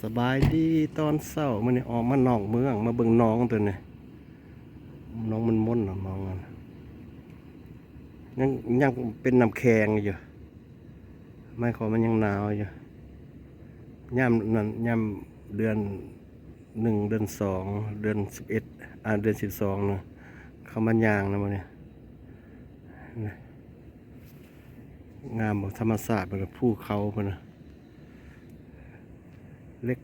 ສະບາຍດີຕອນເຊົ້າ ມື້ນີ້ອອກມານອກເມືອງ ມາເບິ່ງໜອງໂຕນີ້ ໜອງມັນມົນ ໜອງນັ້ນ ຍັງ ຍັງເປັນນ້ຳແຂງຢູ່ ໝາຍຄວາມມັນຍັງໜາວຢູ່ ຍາມນັ້ນ ຍາມເດືອນໜຶ່ງ ເດືອນສອງ ເດືອນສິບເອັດ ອາ ເດືອນສິບສອງນະ ເຂົ້າມາຍ່າງນະມື້ນີ້ ງາມບໍ່ ທຳມະຊາດ ເພິ່ນ ພູເຂົາເພິ່ນນະ ເຫຼັກ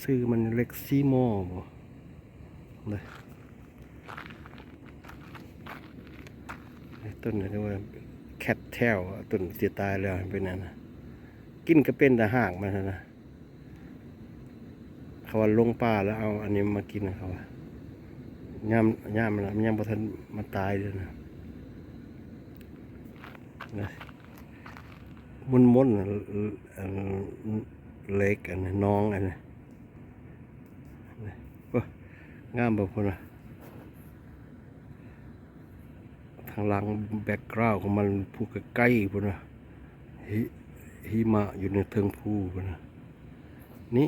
ຊື່ມັນເຫຼັກຊີມໍບໍ່ ເດ້ ຕົ້ນນີ້ເອີ້ນວ່າແຄດເທວ ຕົ້ນທີ່ຕາຍແລ້ວເປັນອັນນັ້ນ ກິນກໍເປັນແຕ່ຮາກມັນຫັ້ນນະ. ເຂົາວ່າຫຼົງປ່າແລ້ວເອົາອັນນີ້ມາກິນ ເຂົາວ່າ ຍາມ ຍາມນັ້ນມັນຍັງບໍ່ທັນມາຕາຍເດ້ນະ ມັນມົນ ອັນ ເຫຼັກ ອັນ ໜອງ ອັນ ໂອ້ ງາມບໍ່ພຸ້ນນະ. ທາງຫຼັງ ແບັກກຣາວຂອງມັນ ພູໄກໆພຸ້ນນະ ຫິ ຫິມະຢູ່ໃນເທິງພູພຸ້ນນະ ນີ້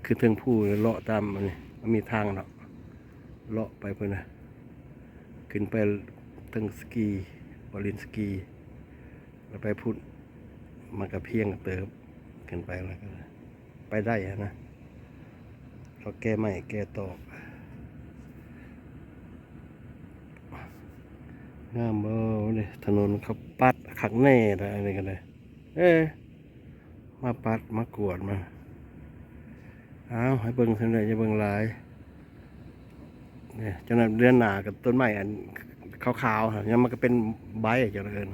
ຄືເທິງພູ ເລາະຕາມອັນນີ້ ມັນມີທາງເນາະ ເລາະໄປພຸ້ນນະ ຂຶ້ນໄປເທິງສະກີ ບາລິນສະກີ ແລ້ວໄປພຸ້ນ ມັນກະພຽງເຕີບ ຂຶ້ນໄປແລ້ວກະ ໄປໄດ້ຫັ້ນນະ ເຂົາແກ່ໄມ້ແກ່ຕອກ ງາມບໍ່ເດ ຖະໜົນເຂົາປັດຄັກແນ່ລະ ອັນນີ້ກະໄດ້ ເອີ ມາປັດມາກວດມາ ເອົາ ໃຫ້ເບິ່ງສ່ຳໃດ ຢ່າເບິ່ງຫຼາຍ. ນີ້ ຈັ່ງນັ້ນເດືອນໜ້າກໍຕົ້ນໄມ້ອັນຂາວໆຫັ້ນ ຍັງມັນກໍເປັນໃບ ຈັ່ງເອີ້ນ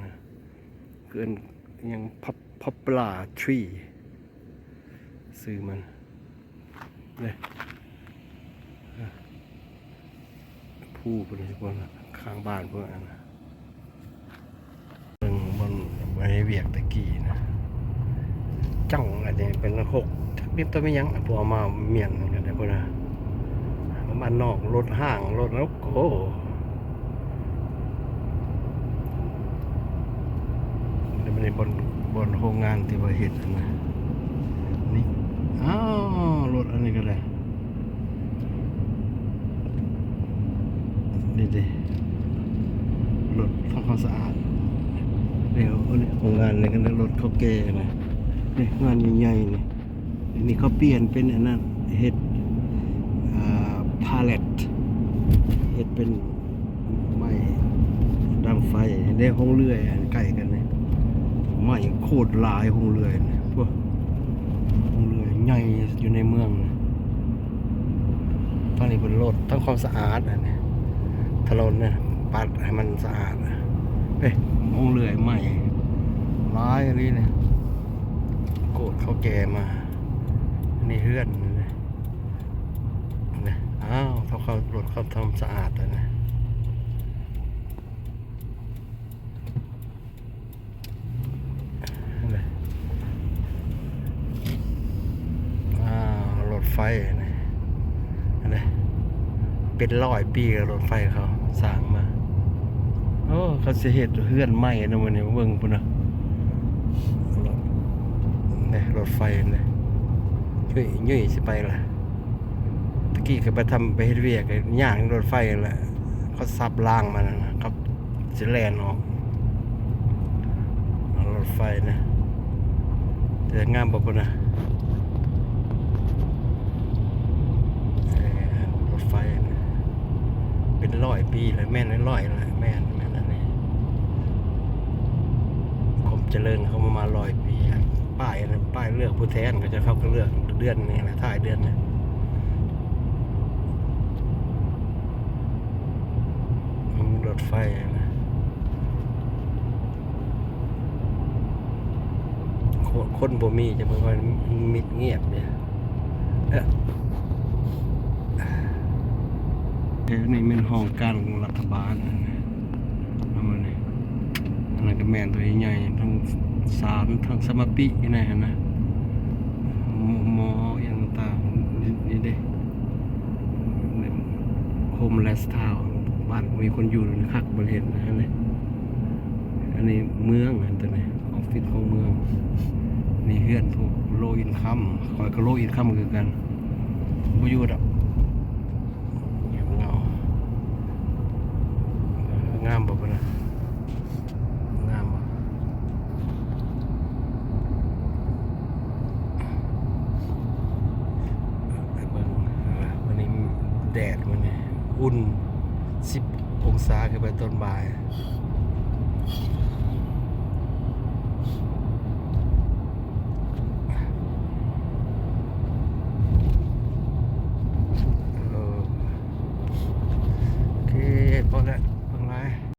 ເອີ້ນຫຍັງ pop- poplar tree ຊື່ມັນ ນີ້ ພູພຸ້ນ ພຸ້ນ ຂ້າງບ້ານພຸ້ນ ອັນ ເບິ່ງບ່ອນໄວ້ວຽກແຕ່ກີ້ນະ ຈັງອັນນີ້ເປັນຫົກ ຈັກມີໂຕມີຫຍັງ ພວກເອົາມາມ້ຽນກັນພຸ້ນນະ ມານອກລົດຫ້າງລົດ ໂອ້ໂຫ ແລ້ວມັນມີບ່ອນ ບ່ອນໂຮງງານທີ່ວ່າເຮັດຫັ້ນນະ ນີ້ ອ້າວ ລົດອັນນີ້ກໍໄດ້. ນີ້ເດ້ ລົດທຳຄວາມສະອາດ ນີ້ ໂຮງງານນີ້ກໍໄດ້ ລົດເຂົາແກ່ນະ ນີ້ ງານໃຫຍ່ໆນີ້ ນີ້ເຂົາປ່ຽນເປັນອັນນັ້ນ ເຮັດ ອ່າ pallet ເຮັດເປັນໄມ້ດັງໄຟ ເດ້ ໂຮງເລື່ອຍອັນໃກ້ກັນນີ້ ໄມ້ໂຄດຫຼາຍ ໂຮງເລື່ອຍນີ້ ໂອ້ ໂຮງເລື່ອຍໃຫຍ່ຢູ່ໃນເມືອງນີ້. ທາງນີ້ເພິ່ນລົດທຳຄວາມສະອາດ ອັນນີ້ ຖະໜົນນີ້ ປັດໃຫ້ມັນສະອາດ ເອີ ໂຮງເລື່ອຍໃໝ່ ຫຼາຍອີ່ຫຼີນີ້ ໂກດເຂົາແກ່ມາ ອັນນີ້ເຮືອນນີ້ ນີ້ ອ້າວ ເຂົາ ເຂົາລົດເຂົາທຳສະອາດ ອັນນີ້. ອ້າວ ລົດໄຟນີ້ ອັນນີ້ ເປັນຮ້ອຍປີແລ້ວ ລົດໄຟເຂົາສ້າງມາ ໂອ້ ເຂົາຊິເຮັດເຮືອນໃໝ່ນະມື້ນີ້ ເບິ່ງພຸ້ນນະ ນີ້ ລົດໄຟນີ້ ຍຸ້ຍໆ ຊິໄປລະ. ຕະກີ້ກໍໄປທຳ ໄປເຮັດວຽກ ກໍຍ່າງລົດໄຟຫັ້ນແຫຼະ ເຂົາສັບລາງມານັ້ນນະ ເຂົາຊິແລ່ນອອກ ລົດໄຟນະ ແຕ່ງາມບໍ່ພຸ້ນນະ ເອີ ລົດໄຟນະ ເປັນຮ້ອຍປີແລ້ວ ແມ່ນຮ້ອຍແລ້ວ ແມ່ນ ແມ່ນອັນນີ້ ຄວາມຈະເລີນເຂົາມາ ມາຮ້ອຍປີ ປ້າຍອັນນັ້ນ ປ້າຍເລືອກຜູ້ແທນ ເຂົາເຈົ້າ ເຂົາກໍເລືອກເດືອນນີ້ແຫຼະ ທ້າຍເດືອນນີ້ ອືມ ລົດໄຟນະ ຄົນ ຄົນບໍ່ມີ ຈະເບິ່ງວ່າມິດງຽບເດ້. ເອີ ອັນນີ້ແມ່ນຫ້ອງການຂອງລັດຖະບານ ອັນນີ້ ອັນນັ້ນກໍແມ່ນ ໂຕໃຫຍ່ໆ ທັງສານ ທັງສະມາປິຢູ່ໃນຫັ້ນນະ ໝໍ ໝໍຫຍັງຕ່າງໆ ນີ້ເດ້ ໂຮມເລສທາວນ໌ ບ້ານບໍ່ມີຄົນຢູ່ ຄັກ ບໍ່ເຫັນຫັ້ນເດ້ ອັນນີ້ເມືອງ ອັນໂຕນີ້ ອອບຟິດຂອງເມືອງ ນີ້ເຮືອນພວກ Low income ຂ້ອຍກໍ low income ຄືກັນ ບໍ່ຢູ່ດອກ ງາມບໍ່ພຸ້ນນະ ງາມບໍ່ ໄປເບິ່ງ ມື້ນີ້ແດດ ມື້ນີ້ອຸ່ນ ສິບອົງສາ ຄືໄປຕອນບ່າຍ.